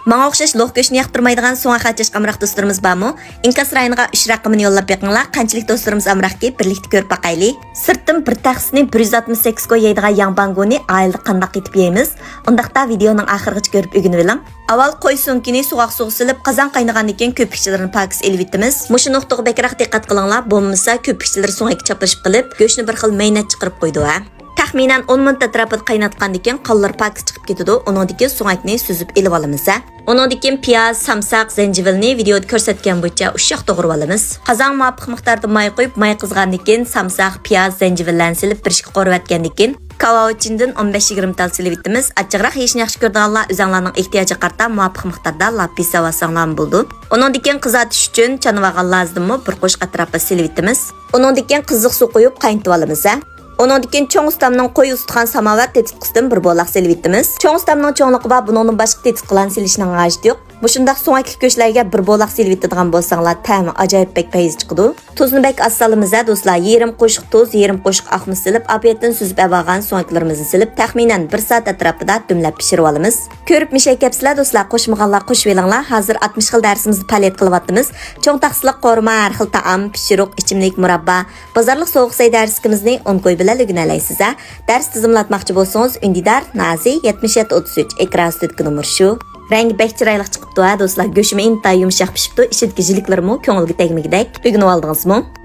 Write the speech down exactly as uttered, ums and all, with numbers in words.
ماڭا ئوخشاش لوھ گۆشنى ياقتۇرمايدىغان سۆڭەك ئاچىشقا ئامراق دوستلىرىمىز بارمۇ؟ ئىنكاس رايونىغا ئۈچ رەقىمىنى يوللاپ بېقىڭلار، قانچىلىك دوستلىرىمىز ئامراقكى، بىرلىكتە كۆرۈپ باقايلى. سىرتتىن بىر تەخسىنى بىر يۈز ئاتمىش سەككىز كوي يەيدىغان ياڭ بانگونى ئائىلىدە قانداق ئېتىپ يەيمىز؟ ئۇنداقتا ۋىدېئونىڭ ئاخىرىغىچە كۆرۈپ ئۆگىنىۋېلىڭ. ئاۋۋال قوي سۆڭىكىنى سوغۇق سۇغا سېلىپ، قازان قاينىغاندىن كېيىن كۆپۈكچىلىرىنى پاكىز ئېلىۋېتىمىز. مۇشۇ نۇقتىغا بەكرەك دىققەت قىلىڭلار، بولمىسا كۆپۈكچىلىرى سۆڭەككە چاپلىشىپ قېلىپ، گۆشنى بىر خىل مەينەت چىقىرىپ قويىدۇ ھە. تەخمىنەن ئون مىنۇت ئەتراپىدا قايناتقاندىن كېيىن قانلىرى پاكىز چىقىپ كېتىدۇ، ئۇنىڭدىن كېيىن سۆڭەكنى سۈزۈپ ئېلىۋالىمىز ھە. ئۇنىڭدىن كېيىن پىياز، سامساق، زەنجىۋىلنى ۋىدېئودا كۆرسەتكەن بويىچە ئۇششاق توغرىۋالىمىز. قازانغا مۇۋاپىق مىقداردا ماي قۇيۇپ، ماي قىزغاندىن كېيىن سامساق، پىياز، زەنجىۋىللەرنى سېلىپ بىر ئىككى قورۇۋەتكەندىن كېيىن كاۋاۋىچىندىن ئون بەش يىگىرمە تال سېلىۋېتىمىز. ئاچچىقراق يېيىشنى ياخشى كۆرىدىغانلار ئۆزۈڭلارنىڭ ئېھتىياجىغا قارىتا مۇۋاپىق مىقداردا لاپپا ياساۋالساڭلارمۇ بولىدۇ. ئۇنىڭدىن كېيىن قىزارتىش ئۈچۈن چانىۋالغان لازدىنمۇ بىر قوشۇق ئەتراپىدا سېلىۋېتىمىز. ئۇنىڭدىن كېيىن قىزىق سۇ قۇيۇپ قاينىتىۋالىمىز ھە. ئۇنىڭدىن كېيىن چوڭ ئۇستامنىڭ قوي ئۇستىخان ساماۋار تېتىتقۇسىدىن بىر بولاق سېلىۋېتىمىز. چوڭ ئۇستامنىڭ چوڭلۇقى بار، بۇنىڭدىن باشقا تېتىتقۇلارنى سېلىشنىڭ ھاجىتى يوق. مۇشۇنداق سۆڭەكلىك گۆشلەرگە بىر بولاق سېلىۋېتىدىغان بولساڭلار، تەمى ئاجايىپ بەك پەيز چىقىدۇ. تۇزنى بەك ئاز سالىمىز ھە دوستلار، يېرىم قوشۇق تۇز، يېرىم قوشۇق ئاق مۇز سېلىپ، ئاپىيەتتىن سۈزۈپ ئەۋالغان سۆڭەكلىرىمىزنى سېلىپ، تەخمىنەن بىر سائەت ئەتراپىدا دۈملەپ پىشۇرۇۋالىمىز. كۆرۈپ مىشەي كەپسىلە دوستلار، قوشمىغانلار قوشۇۋېلىڭلار. ھازىر ئاتمىش خىل دەرسىمىزدە پائالىيەت قىلىۋاتىمىز. چوڭ تەخسىلىك قورۇما، ھەر خىل تائام، پىشۇرۇق، ئىچىملىك، مۇراببا، بازارلىق سوغۇق سەي دەرسلىكىمىزنى ئون كوي بىلەن ئۆگىنەلەيسىز ھە. دەرس تىزىملاتماقچى بولسىڭىز، ئۈندىدار نازى يەتمىش يەتتە ئوتتۇز ئۈچ، ئېكران ئۈستىدىكى نومۇر شۇ. رەڭگى بەك چىرايلىق چىقىپتۇ ھە دوستلار، گۆشىمۇ ئىنتايىن يۇمشاق پىشىپتۇ، ئىچىدىكى ژىلىكلىرىمۇ كۆڭۈلگە تەگمىگۈدەك. ئۆگىنىۋالدىڭىزمۇ؟